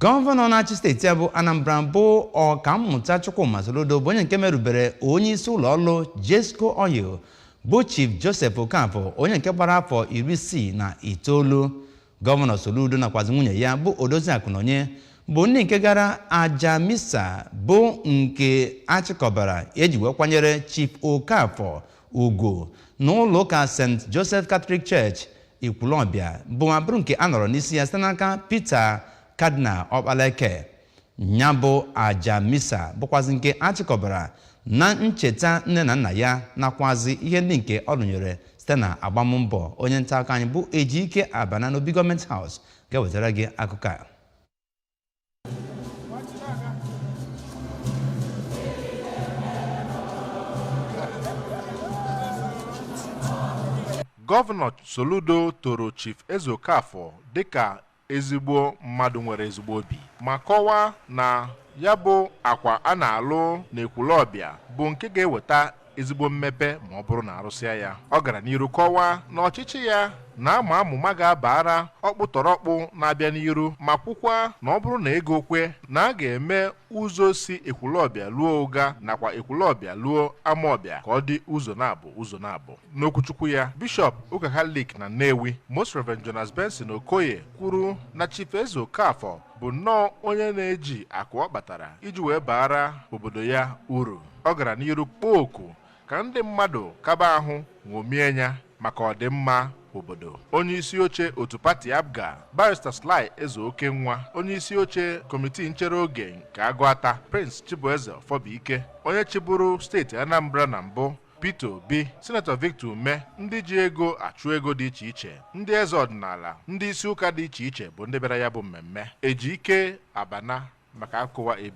Gọvanọ na-achị steeti a bụ Anambra, bụ Ọkammụta Chukwuma Soludo, bụ onye nke merubere onye isi ụlọ ọrụ Jesco Oil, bụ Chief Joseph Okafor, onye nke gbara afọ 69. Gọvanọ Soludo nakwazi nwunye ya, bụ Odoziakụ Nonye, bụ ndị nke gara aja misa bụ nke achịkọbara eji wee kwanyere Chief Okafor ugwu n'ụlọ ụka St Joseph Catholic Church, Ekwulọbịa, bụ ma bụrụ nke a nọrọ n'isi ya site n'aka Peter Cardinal Ọkpaleke. Ya bụ aja misa bụkwazi nke achịkọbara na ncheta nne na nna ya nakwazi ihe ndị nke ọ rụnyere site na agbammbọ. Onye nta akụkọ anyị bụ Ejike Abana n'obi Government House ga-ewetara gị akụkọ a. Gọvanọ Soludo toro Chief Eze Okafor dịka ezigbo mmadụ nwere ezigbo obi, ma kọwaa na ya bụ akwa a na-alụ n'Ekwulọbịa bụ nke ga-eweta ezigbo mmepe ma ọ bụrụ na arụsịa ya. Ọ gara n'iru kọwaa na ọchịchị ya na-ama amụma ga-abara ọkpụtọrọkpụ na-abịa n'iru, ma kwukwa na ọ bụrụ na ego kwe, na a ga-eme ụzọ si Ekwulọbịa luo Ụga nakwa Ekwulọbịa luo Amaọbịa ka ọ dị ụzọ na-abụ ụzọ na-abụ. N'okwuchukwu ya, Bishọp ụka Katọlik na Nnewi, Most Reverend Jonas Benson Okoye, kwuru na Chief Eze Okafor bụ nnọọ onye na-eji akụ ọ kpatara iji wee baara obodo ya uru. Ọ gara n'iru kpọọ oku ka ndị mmadụ kaba ahụ ṅomie ya maka ọdịmma obodo. Onye isi oche otu pati APGA, Barrister Sly Ezeokenwa, onye isi oche kọmitii nchere oge nke Agụata, Prince Chibueze Ọfọbụike, onye chịburu steeti Anambra na mbụ, Peter Obi, Sinetọ Victor Umeh, ndị ji ego achụ ego dị iche iche, ndị eze ọdịnala, ndị isi ụka dị iche iche bụ ndị bịara ya bụ mmemme. Ejike Abana maka akụwa AB.